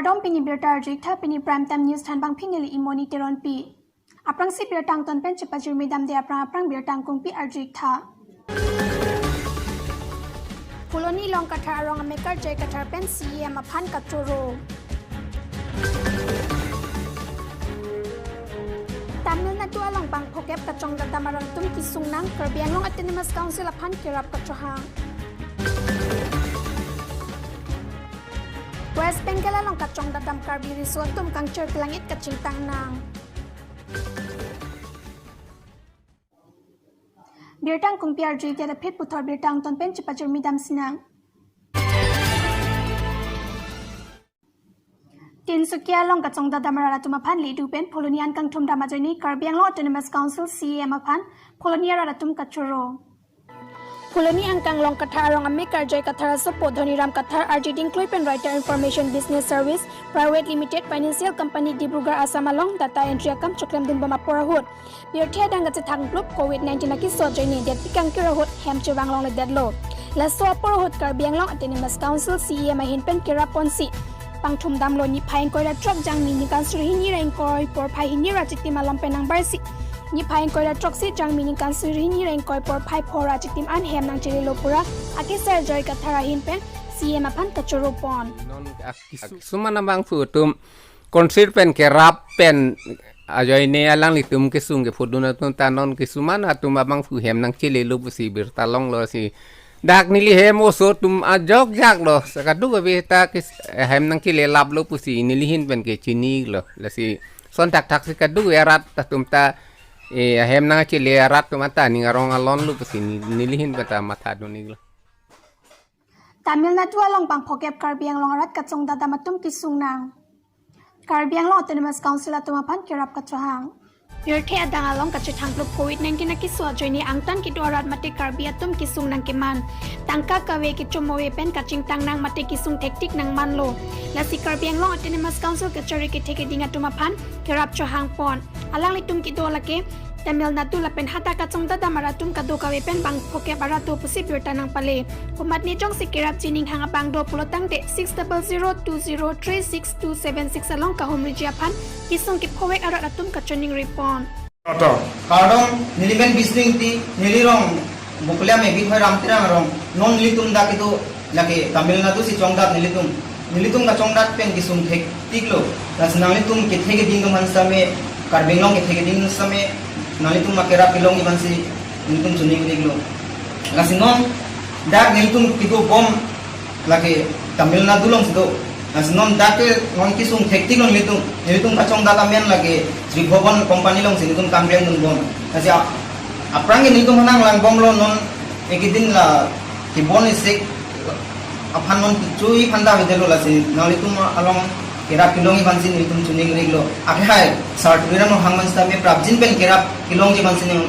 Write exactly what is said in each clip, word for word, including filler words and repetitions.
Kardom, pini birta arju-ik tha, pini Prime Time News thanbang pini neli Imoni Teronpi. Aphrangsi birta angton pen chepajirmi damde aphrang aphrang birta angkungpi arju-ik tha. Phuloni along kathar arong amei karjai kathar pen C E M aphan kachoro. Tamil Nadu along bang phokep kachongdat dam arat atum kesung nang, Karbi Anglong Autonomous Council aphan kerap kachohang. West Bengal along kachongdat dam Karbi riso atum kangchir kelangit kachingtang nang. Birta angkungpi arju-ik tha, aphi puthot birta angton pen chepajirmi damsi nang. Tinsukia along kachongdat dam arat atum aphan lidu pen Phuloni an kangthum dam ajoine Karbi Anglong Autonomous Council C E M aphan Phuloni arat atum kachoro. Phuloni angkang along kathar arong amei karjai kathar asopo Dhoniram Kathar, R J Dingkloi pen Writer Information Business Service Private Limited Financial Company Dibrugarh Assam along data entry akam choklem dunbom apor ahut, pirthe adang kachethang plup Covid nineteen akeso ajoine detpi kangkir ahut hem chevang longledetlo. Laso apor ahut Karbi Anglong Autonomous Council C E M ahin pen kerap ponsi pangthum damlo. Niphai ingkoi ra throk Jangmi ningkan suri hini ra ingkoi porphai hini ra chitim along pen nangbarsi niphai ingkoi ra throksi Jangmi ningkan suri hini ra ingkoi porphai pho ra chitim an hem nangchelelo pura akesar Joy Kathar ahin pen C E M aphan kachoro pon. Non ak-, kisuman abangphu atum konsir pen kerap pen ajoine alanglitum kesung kephodun atum ta non kisuman atum abangphu hem nangchelelo pusi birta longlo si dak neli hem oso atum ajokjak lo, sa kadokave ta kes-, hem nangchelelaplo pusi nelihin pen kechinilo. Lasi son thakthak si kadokave arat atum ta, eh, hem nangchele arat atum ta ning arong alonlo pusi nelihin pen ta mathadun-iklo. Tamil Nadu along bang phokep Karbi Anglong arat kachongdat dam atum kesung nang, Karbi Anglong Autonomous Council atum aphan kerap kachohang. Pirthe adang along kachethang plup Covid nineteen akeso ajoine angtan kedo arat mate Karbi atum kesung nang keman, tangka kave kechomove pen kachingtang nang mate kesung thektik nang manlo. Lasi Karbi Anglong Autonomous Council kachari kethe keding atum aphan kerap chohang pon. Alanglitum kedo lake Tamil Nadu lapen hadak kachongdat dam arat atum kadokave pen bang phokep arat do pusi birta nangpale. Komatne jongsi kerap chininghang abang do pulo tangte six double zero two zero three six two seven six along kahumriji aphan kesung kephovek arat atum kachiningri pon. Kardom, neli men Bisnu Ingti, neli rong Bokolia Mebithoi Ramterang arong, non nelitum dak kedo lake Tamil Nadu si chongdat nelitum. Nelitum kachongdat pen kesung thektiklo. Lasi nanglitum kethe keding atum aphan sitame, Karbi Anglong kethe keding sitame, nanglitum akerap kelongji aphansi nelitum chiningrilo. Lasi non dak nelitum kedobom lake Tamil Nadu alongsi do. Lasi non dak ke non kesung thektiklo nelitum. Nelitum kachongdat amen lake Tribhuban Company alongsi nelitum kam klem dunbom. Lasi a-, aphrang ke nelitum aphan nanglangbomlo, non ekedin la kebon isik aphan non kechui aphan ta avedetlo, lasi nanglitum along kerap kelongji aphansi nelitum chiningrilo. Akhai sar Tuliram Ronghang man sitame prapjin pen kerap kelongji aphansi nang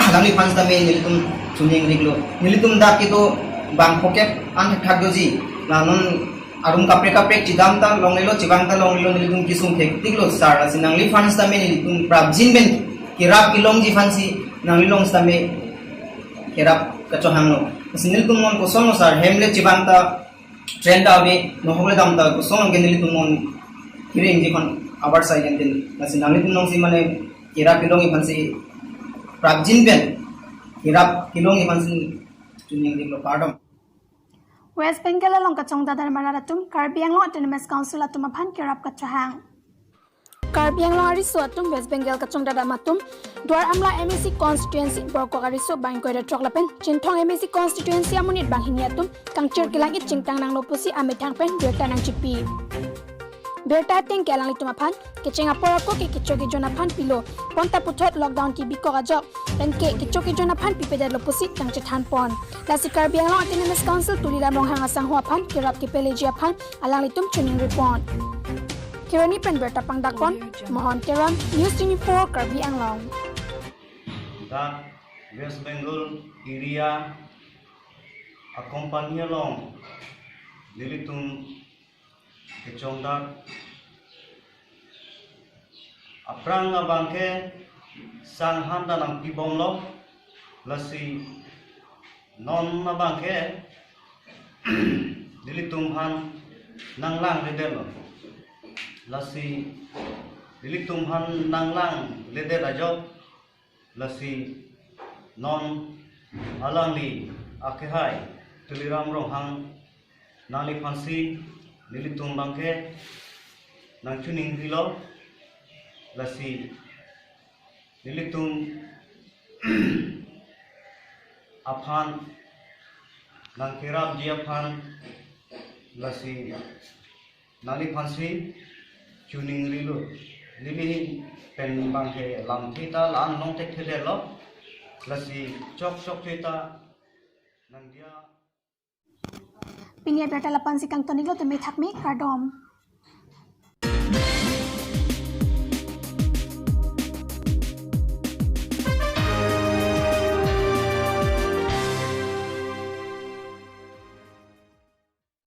alangliphan sitame nelitum chiningrilo. Nelitum dak kedo bang phokep an thakthak doji. La non arum kaprek kaprek chedam ta longlelo, chevang ta longlelo, nelitum kesung thektiklo sar. Lasi nangliphan sitame nelitum prapjin pen kerap kelongji aphansi nanglilong sitame kerap kachohanglo. Lasi nelitum non kosonlo sar, hem le chevang ta, train ta ave, nohok le dam ta, kosonlo ke nelitum non hiring ji aphan abar sai kan din. Lasi nanglitum alongsi mane kerap kelongji aphansi prapjin pen kerap kelongji aphansi chiningrilo, kardom. West Bengal along kachongdat dam arat atum Karbi Anglong Autonomous Council atum aphan kerap kachohang. Karbi Anglong ariso atum West Bengal kachongdat dam atum Duar Amla M A C constituency Borkok ariso bang ingkoi ra throk lapen Chinthong M A C constituency amonit banghini atum kangchir kelangit chingtang nanglo pusi amethang pen birta nangchipi. Birta ateng ke alanglitum aphan kecheng apor ako ke kecho kejon aphan pilo. Bonta puthot lockdown kebikok ajok pen ke kecho kejon aphan pipedetlo pusi kangchethan pon. Lasi Karbi Anglong Autonomous Council Tuliram Ronghang asangho aphan kerap kepeleji aphan alanglitum chiningri pon. Kheroni pen birta pangdak pon Mohon Teron, News twenty-four Karbi Anglong. Dak West Bengal area a company along nelitum kechongdat aphrang abang ke sang han ta nangpibomlo, lasi non abang ke nelitum aphan nanglang ledet lo. Lasi nelitum aphan nanglang ledet ajok, lasi non alangli akehai Tuliram Ronghang nangliphansi nelitum abangke nangchiningrilo. Lasi nelitum aphan nangkerapji aphan lasi nangliphansi chiningrilo. Neli pen abangke lamthe ta la-an longthekthedetlo. Lasi chokchok cheta nangdia. Pini abirta lapu-ansi kangton-iklo, tumi thakmi, kardom.